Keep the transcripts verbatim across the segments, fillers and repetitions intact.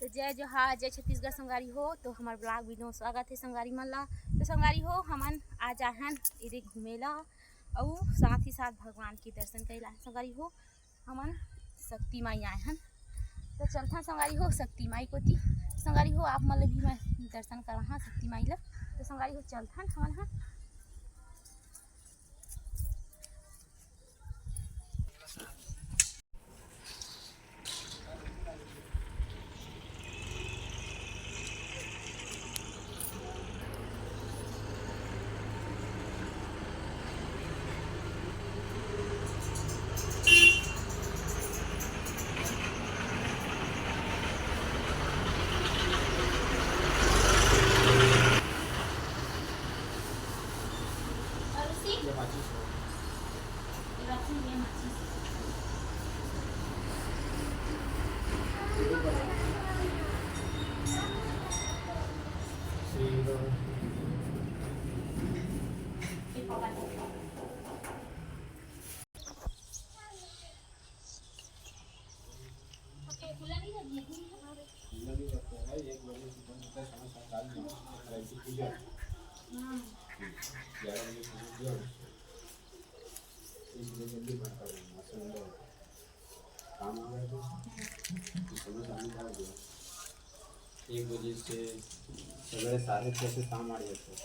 जय जोहार, जय छत्तीसगढ़ संगवारी हो। तो हमर vlog video में स्वागत हे संगवारी मन ला। तो संगवारी हो, हमन आज आए हन एदे घूमे ला, अउ साथ ही साथ भगवान के दर्शन करे ला आए हन संगवारी हो। हमन शक्ति माई आए हन, तो चलथन संगवारी हो शक्ति माई कोती। संगवारी हो, आप मन ला भी मैं दर्शन कराहा शक्ति माई ला। तो संगवारी हो, चलथन हमन हा। एक बजे से सवेरे साढ़े छः से शाम आठ बजे तक,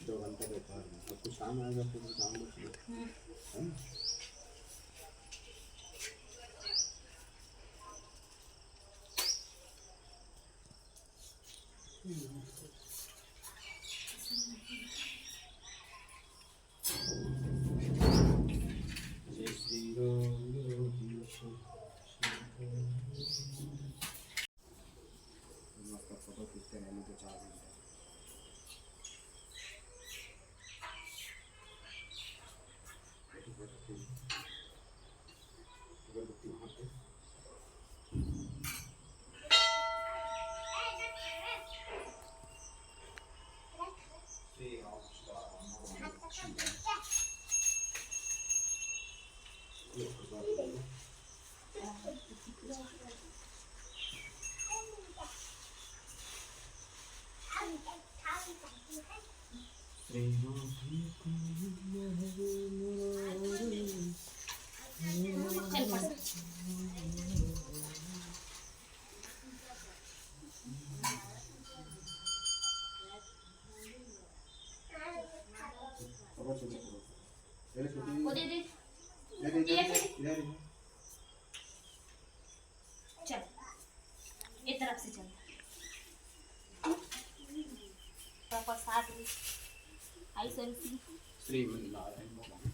दो घंटा दोपहर में। अब कुछ काम आएगा तो भी काम बच गया। है ना? जय श्री राम। मस्त फोटो खींचते रहेंगे दो चार घंटे। अगरबत्ती वहाँ पे। वो दे दे। चल, ये तरफ से चल। प्रसाद ले। आई सरस्वती। श्रीमन नारायण भगवान।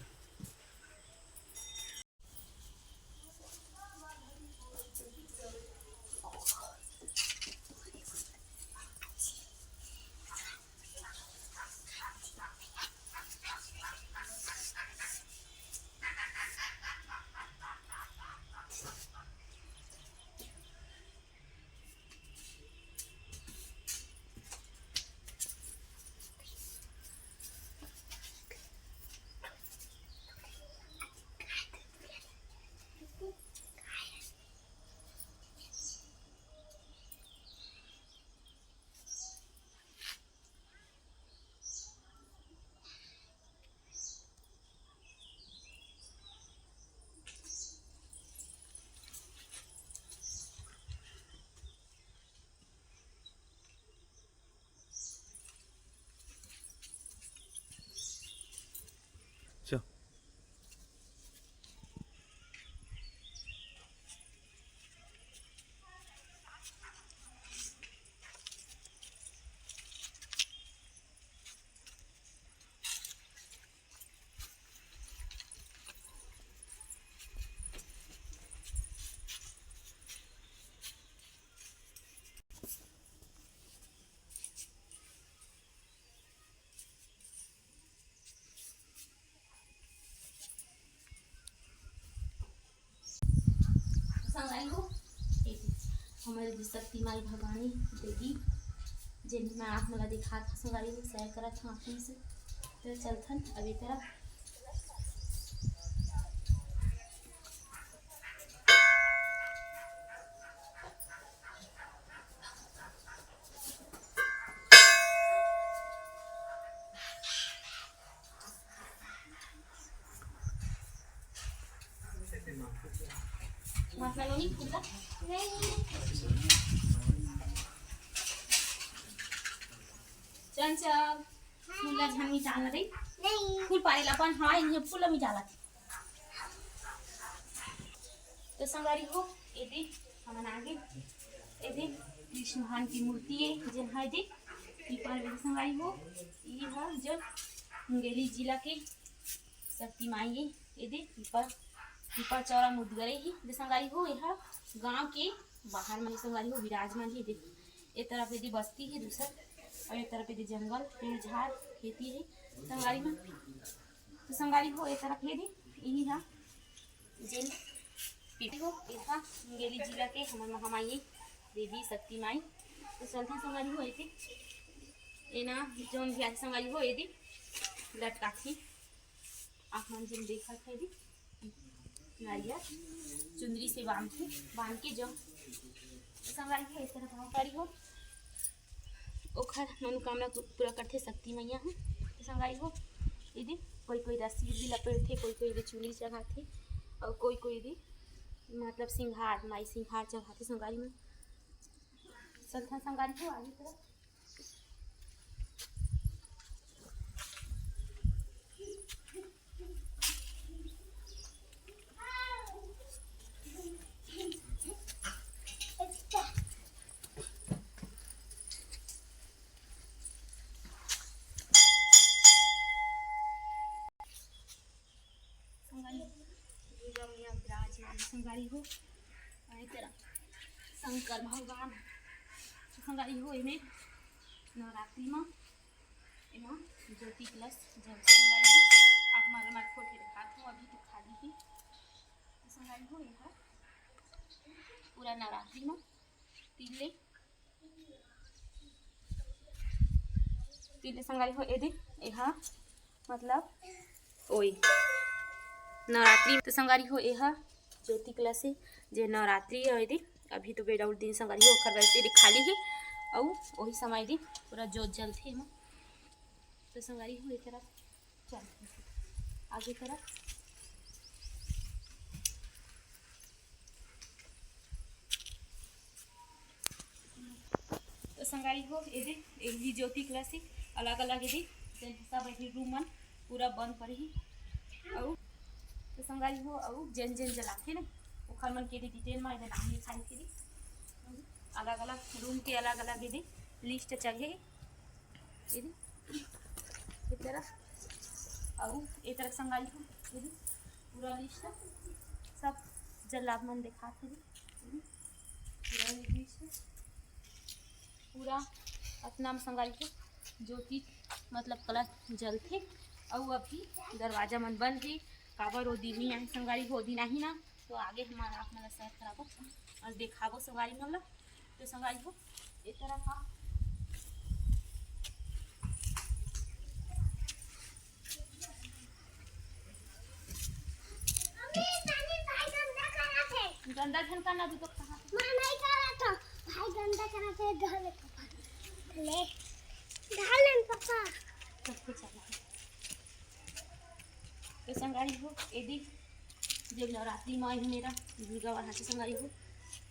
संगवारी हो, हमर शक्ति माई भवानी देवी, जेन मैं आप मन ला दिखात हव, संगवारी हो, share करत हव आप मन से। तो चलथन अब ए तरफ। चंचल, फूल ला झन मिटाना रे। नहीं। फूल पारे ला अपन, हाँ, इन्हें फूल ला मिटाना। तो संगवारी हो, एदे हमन आगे, एदे कृष्ण भगवान की मूर्ति है, जेन है दे पीपर में संगवारी हो, ये है जो मुंगेली जिला के शक्ति माई है, एदे पीपर, पीपर चौरा मुदगरे ही। तो संगवारी हो, यह गांव के बाहर में संगवारी हो विराजमान है। देख, ए तरफ एदे बस्ती है दूसर, और ए तरफ एदे जंगल, पेड़ झाड़, खेती है संगवारी में। तो संगवारी हो, ए तरफ एदे, यही है जेन पीठी हो, एहा मुंगेली जिला के हमर महामाई देवी शक्ति माई। तो चलथन संगवारी हो, एती एना जौन भी आथे संगवारी हो, एदी लटकाथे। आप मन जेन देखत हे, एदी नारियल चुंदरी से बांधथे, बांध के जो संगवारी हो, इस तरह भाव करी हो, ओखर मनोकामना पू-, पूरा करथे शक्ति मैया ह। तो संगवारी हो, एदे कोई कोई रस्सी भी लपेटथे, कोई कोई एदे चुनरी चढ़ाथे, और कोई कोई एदे मतलब सिंगार, माई सिंगार चढ़ाथे संगवारी मन। चलथन संगवारी हो आगे तरफ। संगवारी, दुर्गा मैया विराजमान संगवारी हो। और एक तरफ शंकर भगवान संगवारी हो, एमे नवरात्रि मा एमा ज्योति कलश जलथे संगवारी हो। आप मन ला मैं खोल के दिखात हूँ, अभी तो खाली हे। तो संगवारी हो, एहा पूरा नवरात्रि मा तीन ले, तीन ले संगवारी हो, एदे, एहा, मतलब, ओई, नवरात्रि। तो संगवारी हो, एहा ज्योति कलश हे, जे नवरात्रि हे, एदे, अभी तो बेरा उठ दिन संगवारी हो, ओखर वजह से एदे खाली हे, अउ ओही समय एदे पूरा जोत जलथे एमा। तो संगवारी हो, ए तरफ चल, आगे तरफ। तो संगवारी हो, एदे, एदे ज्योति कलश हे, अलग-अलग एदे, जेन सब एदे रूम मन पूरा बंद पड़ही। अउ, तो संगवारी हो, अउ जेन जेन जलाथे ना, ओखर मन के एदे detail मा एदे नाम लिखाइस एदे। अलग-अलग रूम के अलग-अलग एदे list चढ़े। एदे, ए तरफ, अउ ए तरफ संगवारी हो, एदे, पूरा list सब जल्लाद मन देखात हे, एदे, पूरा list, पूरा अतना म संगवारी हो, ज्योति मतलब कलश जलथे, अउ अभी दरवाजा मन बंद हे, काबर ओ दिन ही आए संगवारी हो, ओ दिन आही ना, तो आगे हमर आप मन ला share कराबो और देखाबो संगवारी मन ला। तो संगवारी हो, ए तरफ हा। मम्मी, नानी भाई गंदा करत हे। गंदा झन करना, अभी तो कहा। मैं नहीं करत हूँ। भाई गंदा करत हे, धर ले पापा। ले। धर ले पापा। सबके चला। तो संगवारी हो, एदे, जब नवरात्रि में आई हूँ मेरा दुर्गा वहाँ से संगवारी हो,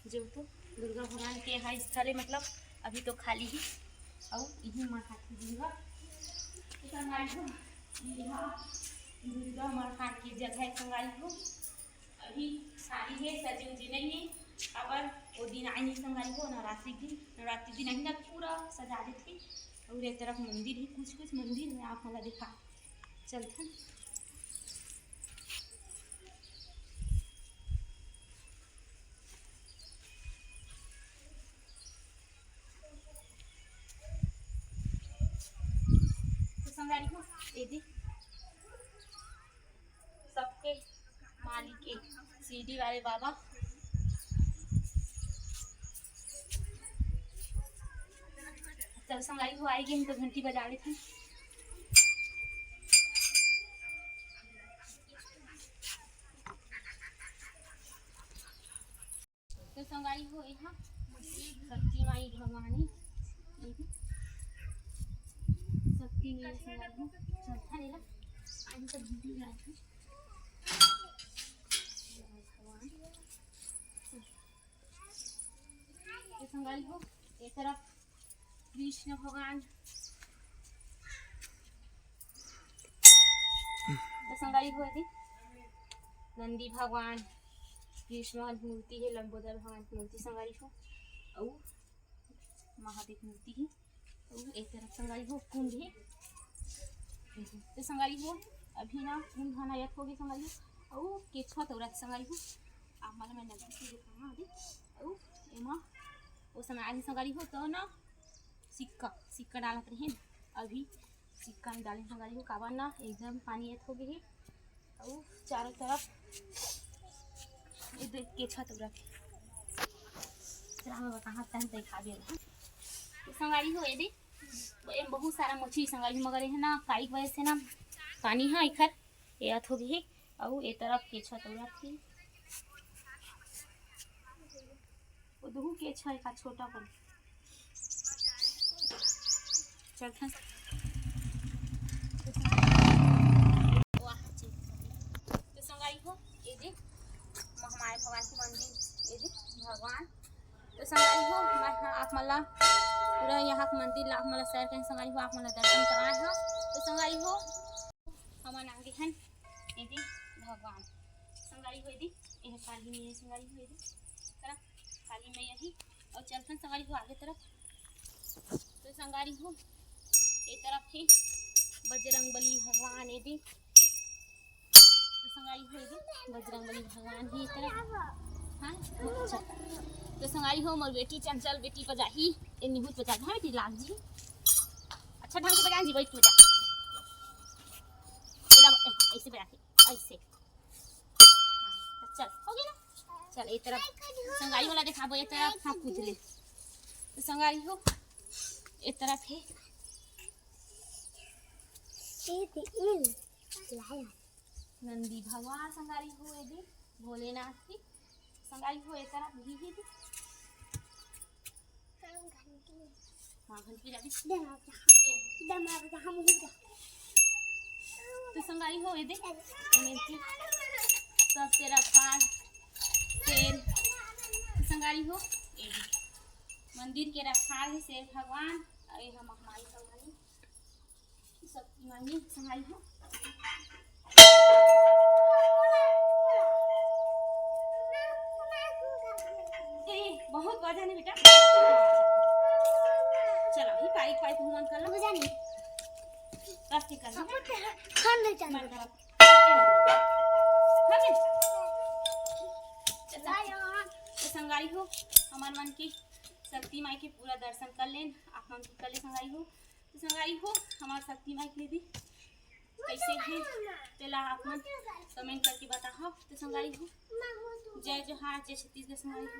जो तो दुर्गा भगवान के यहाँ स्थल है, मतलब अभी तो खाली ही, अउ इही माँ खाती दुर्गा। तो संगवारी हो, यहाँ दुर्गा माँ खान की जगह है संगवारी हो, अभी खाली है, सजी उजी नहीं है, काबर ओ दिन आई नहीं संगवारी हो, नवरात्रि दिन, नवरात्रि दिन आई ना पूरा सजा देथे, और एक तरफ मंदिर है, कुछ कुछ मंदिर में आप मला दिखा चलथन। तो संगवारी हो, एदे सबके मालिक एक सीढ़ी वाले बाबा। चल संगवारी हो, आए गे, हम तो घंटी बजा लेथन। तो संगवारी हो, एहा शक्ति माई भवानी, शक्ति माई संगवारी हो, चलथन एला, आज सब दीदी आए हैं। भगवान। संगवारी हो, ए तरफ कृष्ण भगवान, तो संगवारी हो, एदे नंदी भगवान, कृष्ण भगवान की मूर्ति हे, लंबोदर भगवान की मूर्ति संगवारी हो, अउ महादेव मूर्ति हे। अउ ए तरफ संगवारी हो कुंड हे। तो संगवारी हो, अभी ना कुंड ह नहात होगे संगवारी हो, अउ केछवा तौरत संगवारी हो, आप मन ल मैं नजदीक से दिखाना अभी। अउ एमा ओ समय आगे संगवारी हो तो ना सिक्का, सिक्का डालत रहे, अभी सिक्का नइ डाले संगवारी हो, काबर ना एकदम पानी आत होगे हे। अउ चारों तरफ एदे केछवा तौरत हे। चला, मैं बताहा तहन तै खा गेल। तो संगवारी हो, एदे, एम बहुत सारा मछली संगवारी हो, मगर एह ना काई के वजह से ना पानी ह एखर ए आत होगे हे। अउ ए तरफ केछवा तौरत हे। ओ दुहू केछवा एका छोटा कन। चलथन। तो संगवारी हो, एदे महामाया भगवान के मंदिर, एदे भगवान। तो संगवारी हो, मैं ह आप मन ला पूरा यहाँ के मंदिर ला आप मन ला सैर करें संगवारी हो, आप मन ला दर्शन कराए ह। तो संगवारी हो, हमन आगे हन एदे भगवान। संगवारी हो, एदे एह काली मैया संगवारी हो, एदे तरफ काली मैया ही। अउ चलथन संगवारी हो आगे तरफ। तो संगवारी हो, ए तरफ हे बजरंग बली भगवान, एदे। तो संगवारी हो, एदे बजरंग बली भगवान हे ए तरफ। हाँ, अच्छा। तो संगवारी हो, मोर बेटी चंचल बेटी बजाही, ए निहुत बजा, हाँ बेटी, लाग जी। अच्छा ढंग से बजा जी, बैठ के बजा। एला, ए, ऐसे बजा के, ऐसे। हाँ, तो चल, हो गया ना? चल, ए तरफ संगवारी हो ला देखाबो, ए तरफ, हाँ, पूछ ले। तो संगवारी हो, ए तरफ हे नंदी भगवान संगवारी हो, एदे भोलेनाथ की संगवारी हो, ए तरफ भी हे। हाँ, घंटी बजा दी। तो संगवारी हो, एदे, एमे के सबके रखवार शेर। तो संगवारी हो, एदे मंदिर के रखवार हे शेर भगवान, अउ ए ह महामाई भगवान। शक्ति मांगी, संगवारी हो। ए, बहुत बजा नहीं बेटा। चलो, ये पाई, पाई तुम मन कर लो। बजा नहीं। प्लास्टिक कर लो। खान नहीं चाहते। मन करो। हाँ जी। तो संगवारी हो, हमर मन के शक्ति माई के पूरा दर्शन कर लेन, आप मन भी कर ले संगवारी हो। तो संगवारी हो, हमर शक्ति माई के दीदी कैसे हे, तेला आप मन comment करके बताहव। तो संगवारी हो, जय जोहार, जय छत्तीसगढ़ संगवारी हो।